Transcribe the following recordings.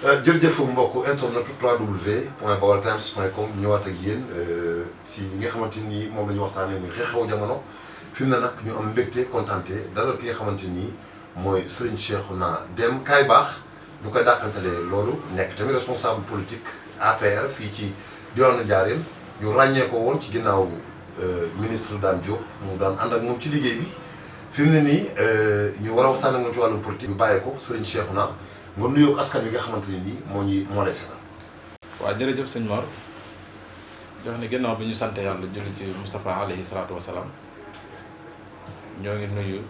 jërëjëf mbokk internet www.baoltimes.com ñëwaat ak yéen si li nga xamante ni moom la ñu waxtaanee muy xew-xewu jamono fi mu ne nag ñu am mbégte kontaante dalal ki nga xamante ni mooy Serigne Cheikhouna Dème Kaay Baax ñu koy dàkkantalee loolu nekk tamit responsable politique APR fii ci diwaanu Njaaréem ñu ràññee ko woon ci ginnaaw ministre Dame Diop mu daan ànd ak moom ci liggéey bi fi mu ne nii ñu war a waxtaan ak moom ci wàllum politique bi bàyyee ko Serigne Cheikhouna nga nuyoo askan wi nga xamante ne nii moo lay seetal. waaw jërëjëf sëñ Mor jox ne ginnaaw bi ñu sant yàlla julli ci Moustapha alayhi salaatu wa salaam ñoo ngi nuyu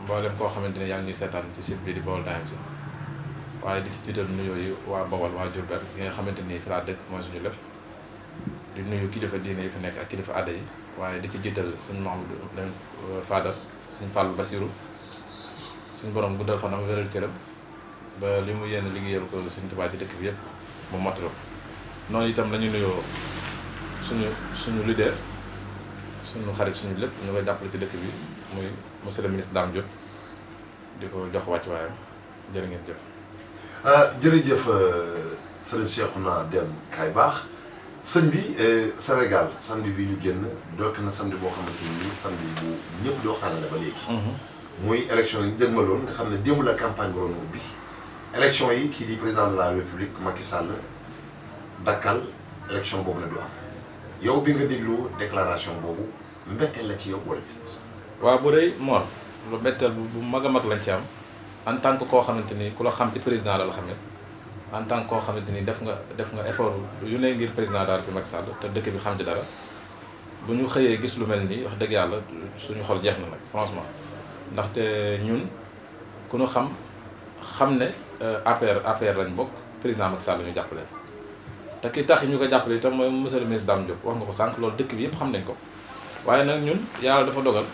mboolem koo xamante ne yaa ngi ñuy seetaan ci site bi di Baol Times waaye di ci jiital nuyoo yi waa Bawol waa Diourbel yi nga xamante ni fi laa dëkk mooy suñu lépp di nuyu kilifa diine yi fi nekk ak kilifa aada yi waaye di ci jiital suñu Mouhamadou Fadal suñu Fallou Bassirou suñu borom guddal fanam wéral cëram ba li mu yéen liggéeyal ko suñu Tuubaa ci dëkk bi yëpp mu mottalo noonu itam la ñu nuyoo suñu leader suñu xarit suñu lépp ñu koy jàppale ci dëkk bi muy monsieur le ministre Dame Diop di ko jox wàccuwaayam jërë ngeen jëf. jërëjëf Serigne Cheikhouna Dème Kaay Baax sëñ bi Sénégal samedi bi ñu génn dokk na samedi boo xamante ni samedi bu ñëpp di waxtaanee ba léegi. muy élection yi dëgmaloon nga xam ne démb la campagne bi waroon a ubbi élection yi kii di président de la république Macky Sall dakkal élection boobu la du am yow bi nga déglu déclaration boobu mbetteel la ci yow wala déet. waaw bu rëy Mor lu mbetteel bu mag a mag lañ ci am en tant que koo xamante ni ku la xam ci président la xamee en tant que koo xamante ni def nga effort yu ne ngir président de la république Macky Sall te dëkk bi xam ci dara bu ñu xëyee gis lu mel nii wax dëgg yàlla suñu xol jeex na nag franchement. ndaxte ñun ku ñu xam ne APR lañ bokk président Macky Sall ñu jàppale te ki tax ñu ko jàppale itam mooy monsieur le ministre Dame Diop wax nga ko sànq loolu dëkk bi yëpp xam nañ ko waaye nag ñun yàlla dafa dogal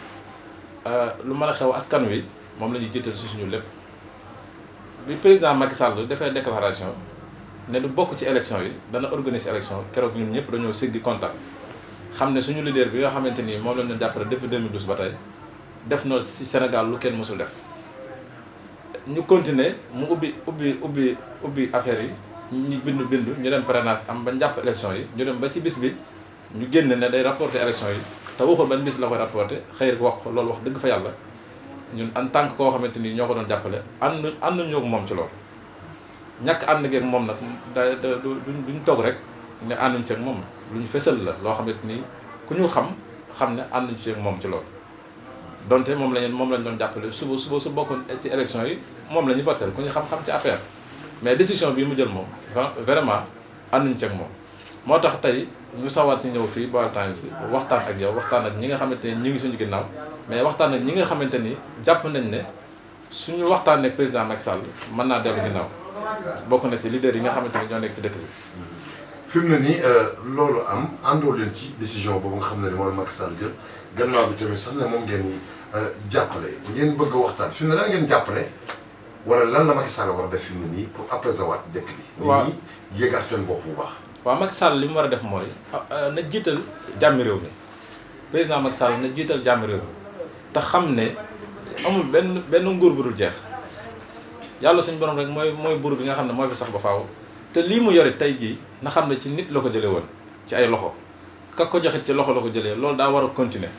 lu mën a xew askan wi moom la ñuy jiital si suñu lépp bi président Macky Sall dafay déclaration ne du bokk ci élection yi dana organiser élection keroog ñun ñëpp dañoo siggi kontaan xam ne suñu leader bi nga xamante ni moom la ñu jàppale depuis 2012 ba tey def na ci Sénégal lu kenn mësul def ñu continuer mu ubbi affaire yi ñu bindu ñu dem parrainage am ba njàpp élection yi ñu dem ba ci bis bi ñu génn ne day rapporter élection yi te waxul ban bis la koy rapporter xëy na wax loolu wax dëgg fa yàlla ñun en tant que koo xamante ni ñoo ko doon jàppale ànd ñoo ko moom ci loolu ñàkk ànd geeg moom nag duñ toog rek ne ànduñ ci ak moom lu ñu fësal la loo xamante ni ku ñu xam ne ànduñ ci ak moom ci loolu donte moom lañ doon jàppale suba su bokkoon ci élection yi moom la ñu voté ku ñu xam-xam ci APR mais décision bii mu jël moom vraiment ànduñ ci ak moom moo tax tey ñu sawar ci ñëw fii Baol Times waxtaan ak yow waxtaan ak ñi nga xamante ni ñi ngi suñu ginnaaw mais waxtaan ak ñi nga xamante ni jàpp nañ ne suñu waxtaan ak président Macky Sall mën naa dellu ginnaaw bokk na ci leader yi nga xamante ni ñoo nekk ci dëkk bi. fi mu ne nii loolu am àndoo leen ci décision boobu nga xam ne ni moom la Macky Sall jël gannaaw bi tamit sax ne moom ngeen di jàppale ngeen bëgg a waxtaan fi mu ne lan ngeen jàppale wala lan la Macky Sall war a def fi mu ne nii pour apaiser waat dëkk bi. waaw nit ñi yëgaat seen bopp bu baax. waaw Macky Sall li mu war a def mooy na jiital jàmmi réew mi président Macky Sall na jiital jàmmi réew mi te xam ne amul benn nguur bu dul jeex yàlla suñu borom rek mooy buur bi nga xam ne mooy fi sax ba faaw. te lii mu yore tey jii na xam ne ci nit la ko jëlee woon ci ay loxo ka ko joxit ci loxo la ko jëlee loolu daa war a continuer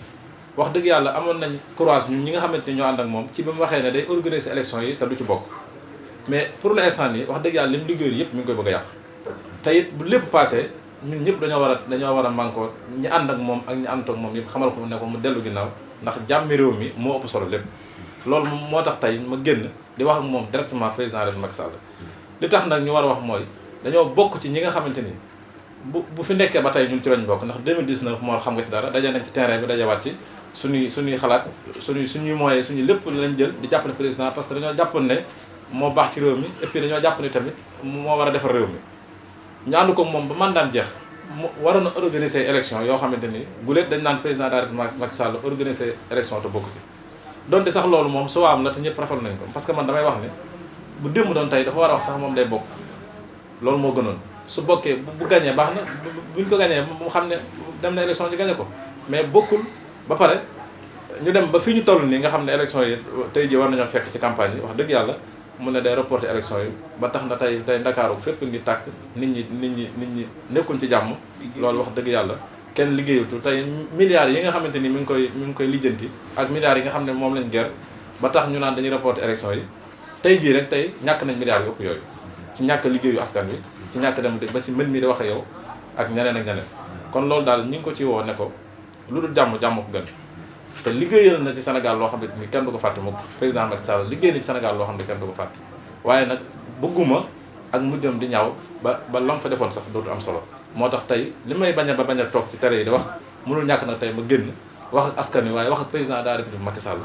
wax dëgg yàlla amoon nañ courage ñun ñi nga xamante ni ñoo ànd ak moom ci bi mu waxee ne day organiser élection yi te du ci bokk mais pour l'instant nii wax dëgg yàlla li mu liggéeyul yëpp mi ngi koy bëgg a yàq te it bu lépp passé ñun ñëpp dañoo war a mànkoo ñi ànd ak moom ak ñi ànd ak moom yëpp xamal ko ne ko mu dellu ginnaaw ndax jàmmi réew mi moo ëpp solo lépp loolu moo tax tey ma génn di wax ak moom directement président de Macky Sall li tax nag ñu war a wax mooy dañoo bokk ci ñi nga xamante ni bu fi nekkee ba tey ñun ci lañ bokk ndax 2019 moo xam nga ci dara daje nañ ci terrain bi dajawaat ci suñuy xalaat suñuy moyens suñu lépp lañ jël di jàppale président parce que dañoo jàppoon ne moo baax ci réew mi et puis dañoo jàpp ne tamit moo war a defar réew mi ñu ànd ko moom ba mandaam jeex mu waroon a organiser élection yoo xamante ni bu léet dañ naan président de la République Macky Sall organiser élection te bokk ci donte sax loolu moom su am la te ñëpp rafetlu nañ ko parce que man damay wax ne bu démb doon tey dafa war a wax sax moom day bokk loolu moo gënoon su bokkee bu gañee baax na buñ ko gañee mu xam ne dem na élection ñu gañe ko mais bokkul ba pare ñu dem ba fi ñu toll nii nga xam ne élection yi tey jii war nañoo fekk ci campagne yi wax dëgg yàlla mu ne day reporter élection yi ba tax na tey Ndakaaru fépp ngi tàkk nit ñi nekkuñ ci jàmm loolu wax dëgg yàlla kenn liggéeyatul tey milliards yi nga xamante ni mi ngi koy lijjanti ak milliards yi nga xam ne moom lañ ger ba tax ñu naan dañuy reporter élection yi tey jii rek tey ñàkk nañ milliards yu ëpp yooyu ci ñàkk liggéeyu askan wi ci ñàkk dem ba si mën mi di wax ak yow ak ñeneen ak ñeneen kon loolu daal ñu ngi ko ci woo ne ko lu dul jàmm ko gën te liggéeyal na ci Sénégal loo xam ne ni kenn du ko fàtte moom président Macky Sall liggéey na ci Sénégal loo xam ne kenn du ko fàtte waaye nag bëgguma ak mujjam di ñaaw ba lam fa defoon sax dootu am solo moo tax tey li may bañ a toog ci télé yi di wax mënul ñàkk nag tey ma génn wax ak askan wi waaye wax ak président de la République Macky Sall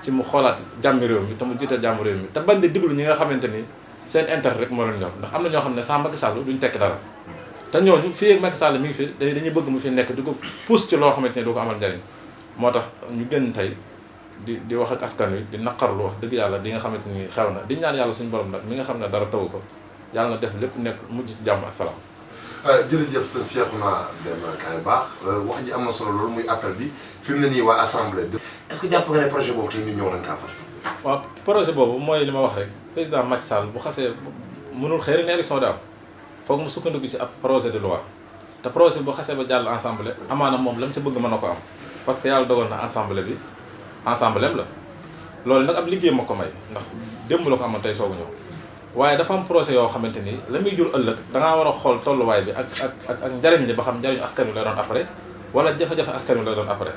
ci mu xoolaat jàmmi réew mi te mu jiital jàmmi réew mi te bañ di diglu ñi nga xamante ni seen intérêt rek moo leen ñor ndax am na ñoo xam ne sans Macky Sall duñ tekk dara te ñooñu fii ak Macky Sall mi ngi fi dañuy bëgg mu fi nekk di ko pousse ci loo xamante ni du ko amal njariñ moo tax ñu gën tey di wax ak askan wi di naqarlu wax dëgg yàlla di nga xamante ni xew na di ñaan yàlla suñu borom nag mi nga xam ne dara tawu ko yàlla na def lépp nekk mujj ci jàmm ak salaam. jërëjëf sëñ Cheikhouna Deme Kaye Baax wax ji am na solo loolu muy appel bi fi mu ne nii waa assemblée est-ce que jàpp nga ne projet boobu tey ñun ñëw nañ kaa fa. waaw projet boobu mooy li ma wax rek président Macky Sall bu xasee mënul xëy na élection di am foog mu sukkandiku ci ab projet de loi te projet bu xasee ba jàll assemblée amaana moom la mu ca bëgg mën na ko am parce que yàlla dogal na assemblée bi assemblée la loolu nag ab liggéey ma ko may ndax démb la ko amoon tey soogu ñëw waaye dafa am projet yoo xamante ni la muy jur ëllëg dangaa war a xool tolluwaay bi ak njariñ li ba xam njariñu askan wi lay doon après wala jafe-jafe askan wi lay doon après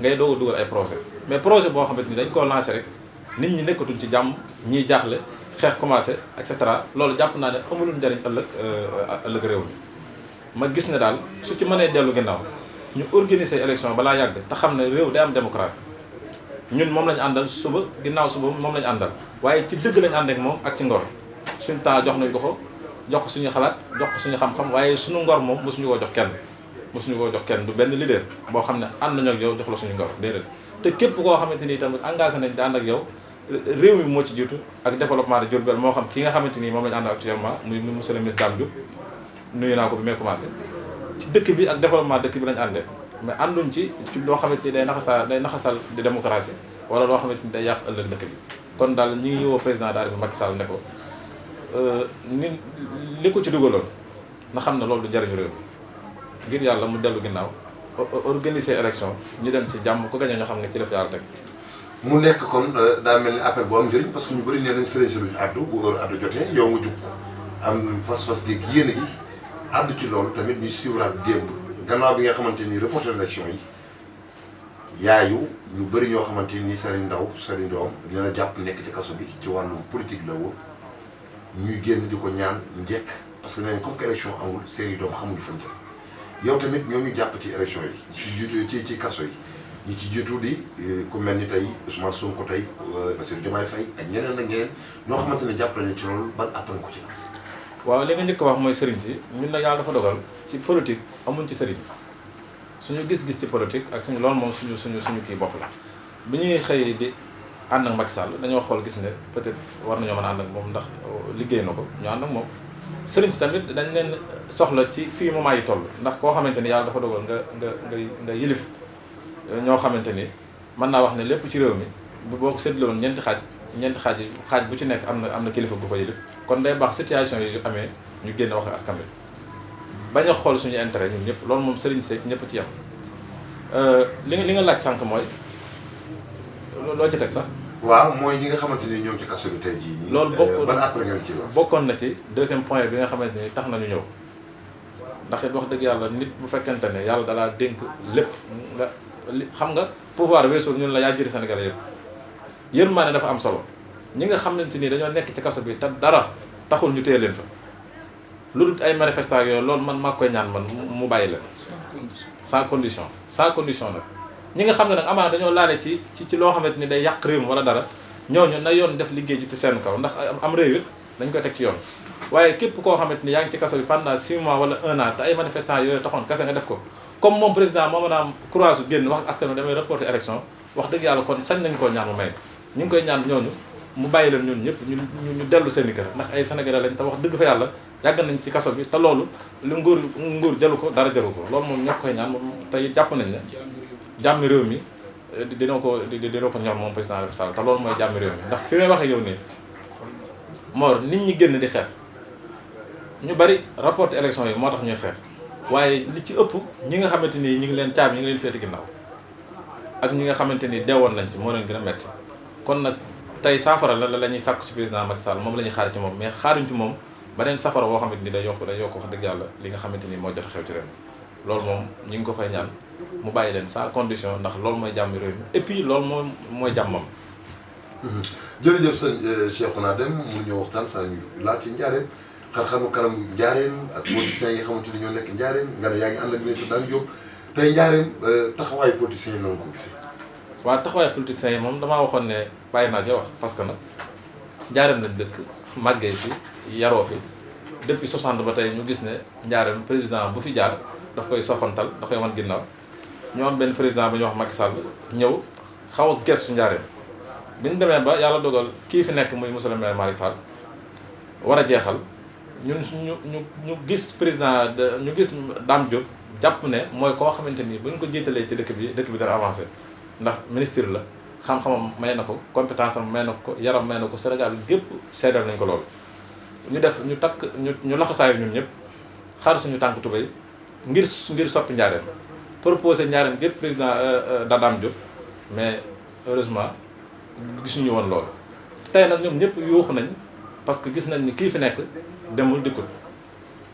ngay doog a dugal ay projet mais projet boo xamante ni dañ koo lancé rek nit ñi nekkatuñ ci jàmm ñiy jaaxle xeex commencé et cetera loolu jàpp naa ne amulul njariñ ëllëg réew mi ma gis ne daal su ci mënee dellu ginnaaw ñu organiser élection balaa yàgg te xam ne réew day am démocratie ñun moom lañu àndal suba ginnaaw suba moom lañu àndal waaye ci dëgg lañu ànd ak moom ak ci ngor suñu temps jox nañ ko jox ko suñu xalaat jox ko suñu xam-xam waaye suñu ngor moom mosuñu koo jox kenn du benn leader boo xam ne ànd nañu ak yow jox la suñu ngor déedéet te képp koo xamante ni tamit engagé nañ di ànd ak yow réew mi moo ci jiitu ak développement de Diourbel moo xam ki nga xamante ni moom lañu ànd actuellement muy monsieur le ministre Dame Diop nuyu naa ko bi may commencé ci dëkk bi ak développement dëkk bi lañu àndee mais ànduñ ci loo xamante ni day naxasal di démocratie wala loo xamante ni day yàq ëllëg dëkk bi kon daal ñi ngi woo président de la République Macky Sall ne ko ni li ko ci dugaloon na xam ne loolu du jariñu réew mi ngir yàlla mu dellu ginnaaw organiser élection ñu dem ci jàmm ko gañe ñoo xam ne ci la fi yàlla teg mu nekk kon daa mel ni appel bu am njëriñ parce que ñu bëri nee nañ sëriñ si luñu addu bu heure addu jotee yow nga jug am fas-fas gi yéen a gi addu ci loolu tamit ñu suivraat démb gannaaw bi nga xamante ni reporter élection yi yaayu ñu bëri ñoo xamante ni seen ndaw seen doom dina jàpp nekk ci kaso bi ci wàllum politique la woon ñuy génn di ko ñaan njëkk parce que nee comme que élection amul seen i doom xamuñu fan jëm yow tamit ñoo ñu jàpp ci élection yi ci kaso yi ñi ci jiitu di ku mel ni tey Ousmane Sonko tey Bassirou Diomaye Faye ak ñeneen ak ñeneen ñoo xamante ne jàpp nañu ci loolu ban appel ko ci lancé. waaw li nga njëkk a wax mooy sëriñ si ñun nag yàlla dafa dogal ci politique amuñ ci sëriñ suñu gis-gis ci politique ak suñu loolu moom suñu kii bopp la bi ñuy xëy di ànd ak Macky Sall dañoo xool gis ne peut-être war nañoo mën a ànd ak moom ndax liggéey na ko ñu ànd ak moom sëriñ si tamit dañ leen soxla ci fii moment yi toll ndax koo xamante ni yàlla dafa dogal nga yilif ñoo xamante ni mën naa wax ne lépp ci réew mi boo ko séddale woon ñeenti xaaj bu ci nekk am na kilifa bu ko yilif kon day baax situation yi amee ñu génn wax ak askan wi bañ a xool suñu intérêt ñun ñëpp loolu moom sëriñ seeg ñëpp ci yam li nga laaj sànq mooy loo ci teg sax. waaw mooy ñi nga xamante ni ñoom ci kaso bi tey jii nii. loolu ban après ngeen ci wax. bokkoon na ci deuxième point bi nga xamante ni tax nañu ñëw ndax it wax dëgg yàlla nit bu fekkente ne yàlla dalaa dénk lépp nga xam nga pouvoir weesul ñun la yaa jëri Sénégal yëpp yërmande dafa am solo ñi nga xamante ni dañoo nekk ci kaso bi te dara taxul ñu téye leen fa lu dul ay manifestation yooyu loolu man maa koy ñaan man mu bàyyi leen sans condition nag ñi nga xam ne nag amaana dañoo laale ci loo xamante ni day yàq réew mi wala dara ñooñu na yoon def liggéey ci seen kaw ndax am réew it dañ koy teg ci yoon waaye képp koo xamante ni yaa ngi ci kaso bi pendant 6 mois wala 1 an te ay manifestants yooyu taxoon kese nga def ko comme moom président moo mën a am courage génn wax ak askan wi damay reporter élection wax dëgg yàlla kon sañ nañ koo ñaan mu may ñu ngi koy ñaan ñooñu mu bàyyi leen ñun ñëpp ñu dellu seen i kër ndax ay sénégalais lañ te wax dëgg fa yàlla yàgg nañ ci kaso bi te loolu lu nguur jëlu ko dara jëlu ko loolu moom ñëpp koy ñaan moom tey jàpp nañ ne jàmmi réew mi dina ko ñor moom président Macky Sall te loolu mooy jàmmi réew mi ndax fi may waxee yow nii Mor nit ñi génn di xeex ñu bari rapport élection yi moo tax ñuy xeex waaye li ci ëpp ñi nga xamante ni ñu ngi leen caabi ñu ngi leen féete ginnaaw ak ñi nga xamante ni deewoon lañ ci moo leen gën a metti kon nag tey saafara la ñuy sàkku ci président Macky Sall moom la ñuy xaar ci moom mais xaaruñ ci moom beneen safara boo xamante ni day yokk wax dëgg yàlla li nga xamante ni moo jot a xew ci réew mi loolu moom ñu ngi ko koy ñaan mu bàyyi leen sans condition ndax loolu mooy jàmm réew mi et puis loolu moom mooy jàmmam. jërëjëf sëñ Cheikhouna Deme mu ñëw waxtaan saa ñu laal ci njaareem xar-xaru kanam njaareem ak politiciens yi nga xamante ni ñoo nekk njaareem nga ne yaa ngi ànd ak ministre Dame Diop tey njaareem taxawaayu politiciens yi noonu ko gisee. waaw taxawaayu politiciens yi moom damaa waxoon ne bàyyi naa ci wax parce que nag njaareem lañ dëkk màggee fi yaroo fi depuis 60 ba tey ñu gis ne njaareem président bu fi jaar daf koy sofantal daf koy wan ginnaaw ñu am benn président bu ñuy wax Macky Sall ñëw xaw a gestu njaareem bi ñu demee ba yàlla dogal kii fi nekk muy monsieur le maire Malick Fall war a jeexal ñun ñu gis président ñu gis Dame Diop jàpp ne mooy koo xamante ni bu ñu ko jiitalee ci dëkk bi dana avancé ndax ministre la xam-xamam may na ko compétence am may na ko yaram may na ko Sénégal gépp seedal nañ ko loolu. ñu def ñu takk ñu laxasaayu ñun ñëpp xaar suñu tànk tubéy ngir soppi njaareem proposé njaareem gépp président Dame Diop mais heureusement gisuñu woon loolu. tey nag ñoom ñëpp yuuxu nañ parce que gis nañ ni kii fi nekk demul dikkul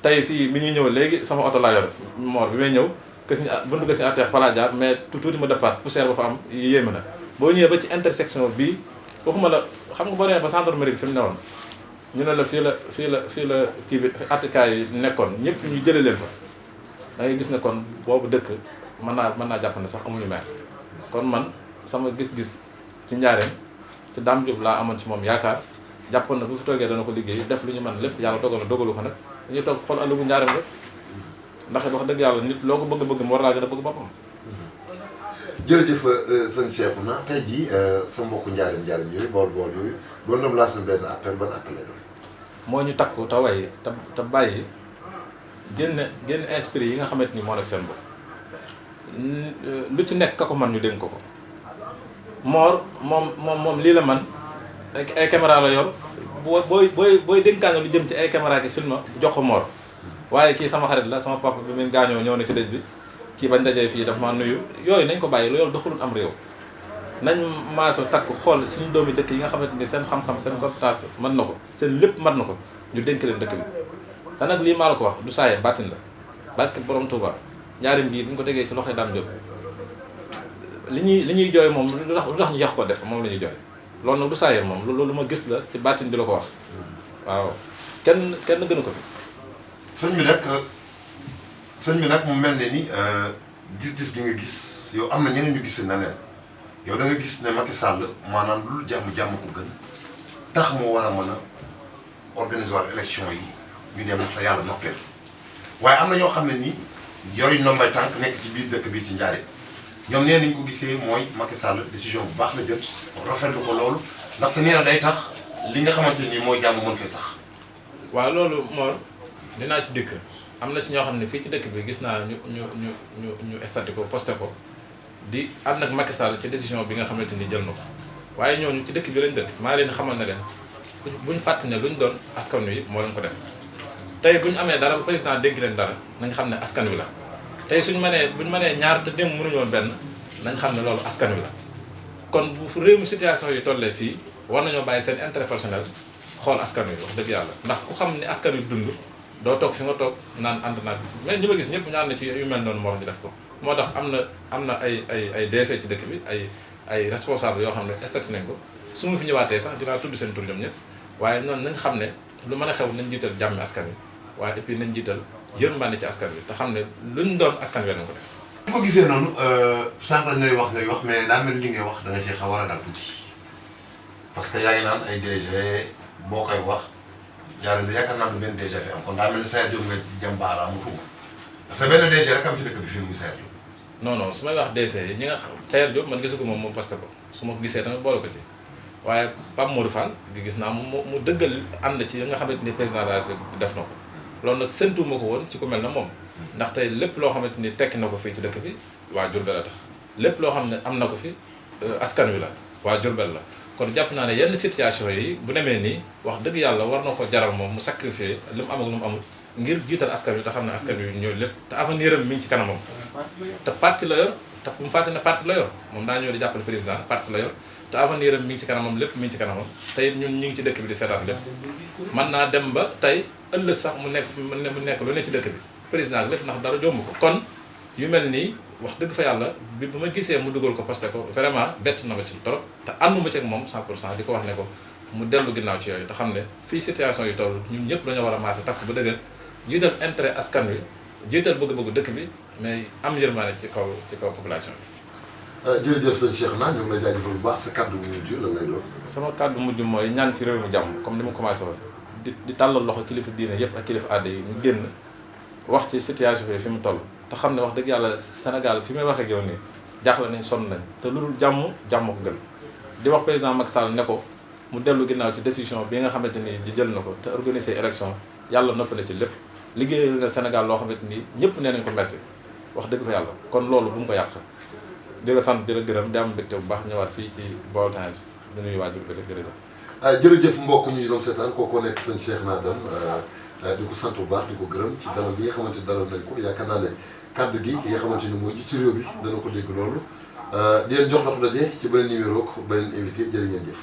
tey fii bi ñuy ñëw léegi sama oto laa yor Mor bi may ñëw buntu gës ñu atteex fa laa jaar mais tuuti ma départ poussière ba fa am yéeme na boo ñëwee ba ci intersection bii waxuma la xam nga boo demee ba gendarmerie bi fi mu newoon ñu ne la fii la kii bi attikaay yi nekkoon ñëpp ñu jëlee leen fa da ngay gis ne kon boobu dëkk mën naa jàpp ne sax amuñu maire kon man sama gis-gis ci njaareem ci Dame Diop laa amoon ci moom yaakaar jàppoon na bu fi toogee dana ko liggéey def lu ñu mën lépp yàlla dogal na dogalu ko nag dañuy toog xool ëllëgu njaareem rek ndax wax dëgg yàlla nit loo ko bëgg mu war laa gën a bëgg boppam. jërëjëf sëñ Cheikhouna tey jii sa mbokku njaareem yooyu bool yooyu doon dem laa seen benn appel ban appel lay doon. moo ñu takku te way te bàyyi génn inspiré yi nga xamante ni moo nekk seen bopp lu ci nekk ka ko man ñu dénk ko Mor moom lii la man ay caméra la yor booy dénkaane lu jëm ci ay caméra ki film jox ko Mor waaye kii sama xarit la sama papa bi mu gaañoo ñëw na ci dëj bi kii bañ dajee fii dafa maa nuyu yooyu nañ ko bàyyi loolu doxalul am réew nañ maaso takku xool suñu doomi dëkk yi nga xamante ni seen xam-xam seen compétence mën na ko seen lépp mën na ko ñu dénk leen dëkk bi te nag lii maa la ko wax du saaye bàttin la barke borom Touba ñaari mbii bu ñu ko tegee ci loxoy Dame Diop li ñuy jooy moom lu tax ñu yàq ko def moom la ñuy jooy loolu nag du saaye moom loolu lu ma gis la ci bàttin bi la ko wax waaw kenn gënu ko fi. sëñ bi nag mu mel ne ni gis-gis gi nga gis yow am na ñeneen ñu gis na neen yow da nga gis ne Macky Sall maanaam lu jàmm ko gën tax moo war a mën a organiser waat élection yi ñu dem te yàlla noppeel waaye am na ñoo xam ne nii yori ndombay tànk nekk ci biir dëkk bi ci Njaaréem ñoom nee nañ ko gisee mooy Macky Sall décision bu baax la jël rafetlu ko loolu ndaxte nee na day tax li nga xamante ni mooy jàmm mën fee sax. waaw loolu Mor dinaa ci dëkk am na ci ñoo xam ne fii ci dëkk bi gis naa ñu estaté ko posté ko di ànd ak Macky Sall ci décision bi nga xamante ni jël na ko waaye ñooñu ci dëkk bi lañ dëkk maa leen xamal na leen buñ fàtte ne luñ doon askan wi moo leen ko def tey buñ amee dara président dénk leen dara nañ xam ne askan wi la tey buñ mënee ñaar te dem mënuñoon benn nañ xam ne loolu askan wi la kon bu fu réew mi situation yi tollee fii war nañoo bàyyi seen intérêt personnel xool askan wi wax dëgg yàlla ndax ku xam ne askan wi dund doo toog fi nga toog naan ànd naag mais ñi ma gis ñëpp ñaan na ci yu mel noonu moo ñu def ko moo tax am na ay DC ci dëkk bi ay responsable yoo xam ne statut nañ ko su ma fi ñëwaatee sax dinaa tudd seen tur ñoom ñëpp waaye noonu nañ xam ne lu mën a xew nañ jiital jàmmi askan wi waaye et puis nañ jiital yërmande ci askan wi te xam ne luñ doon askan wi nañ ko def. bu ko gisee noonu sànq ngay wax mais daa mel li ngay wax da nga cee xaw a ragal tuuti parce que yaa ngi naan ay DG boo koy wax Njaaréem de yaakaar naa ne benn DG fi am kon daa mel ni Sayer Diop nga jëm baaraamu tuuma ndaxte benn DG rek am ci dëkk bi fii muy Sayer Diop. non su may wax DG yi ñi nga xam Sayer Diop man gisu ko moom posté ko su ma ko gisee tamit boole ko ci waaye Pape Modou Fall gis naa mu dëggal ànd ci nga xamante ni président daal def na ko loolu nag séntuwuma ko woon ci ku mel na moom ndax tey lépp loo xamante ni tekki na ko fii ci dëkk bi waa Diourbel la tax lépp loo xam ne am na ko fi askan wi la waa Diourbel la kon jàpp naa ne yenn situation yi bu demee nii wax dëgg yàlla war na ko jaral moom mu sacrifier li mu am ak lu mu amul ngir jiital askan wi te xam ne askan wi ñooy lépp te avenir am mi ngi ci kanamam te parti la yor te bu mu fàtte ne parti la yor moom daa ñëw di jàppale président parti la yor te avenir am mi ngi ci kanamam lépp mi ngi ci kanamam tey ñun ñu ngi ci dëkk bi di seetaan lépp mën naa dem ba tey ëllëg sax mu nekk lu ne ci dëkk bi président ak lépp ndax dara jomb ko kon yu mel nii wax dëgg fa yàlla bi bu ma gisee mu dugal ko posté ko vraiment bett na ma ci trop te ànduma ci ak moom 100% di ko wax ne ko mu dellu ginnaaw ci yooyu te xam ne fii situation yi toll ñun ñëpp dañoo war a maase takk ba dëgër jiital intérêt askan wi jiital bëgg-bëggu dëkk bi mais am yërmaane ci kaw population bi. jërëjëf sëñ Cheikhouna ñu ngi lay jaajëfal bu baax sa kàddu bu mujj lan lay doon. sama kàddu mujj mooy ñaan ci réew mi jàmm comme ni ma commencé woon di tàllal loxo kilifa diine yëpp ak kilifa aada yi ñu génn wax ci situation bi fi mu toll te xam ne wax dëgg yàlla Sénégal fi may waxee ak yow nii jaaxle nañ sonn nañ te lu dul jàmm ko gën di wax président Macky Sall ne ko mu dellu ginnaaw ci décision bi nga xamante ni di jël na ko te organiser élection yàlla noppale ci lépp liggéeyal na Sénégal loo xamante ni ñëpp nee nañ ko merci wax dëgg fa yàlla kon loolu bu mu ko yàq di la sant di la gërëm di am mbégte bu baax ñëwaat fii ci Baol Times di nuyu waajur bi rek jërëjëf. jërëjëf mbokk ñu doon seetaan kooku nekk sëñ Cheikhouna Deme di ko sant bu baax di ko gërëm ci dalal bi nga xamante ni dalal nañ ko yaakaar naa ne kàddu gi ki nga xamante ni mooy ji ci réew bi dana ko dégg loolu di leen jox ndox daje ci beneen numéro beneen invité jërë ngeen jëf.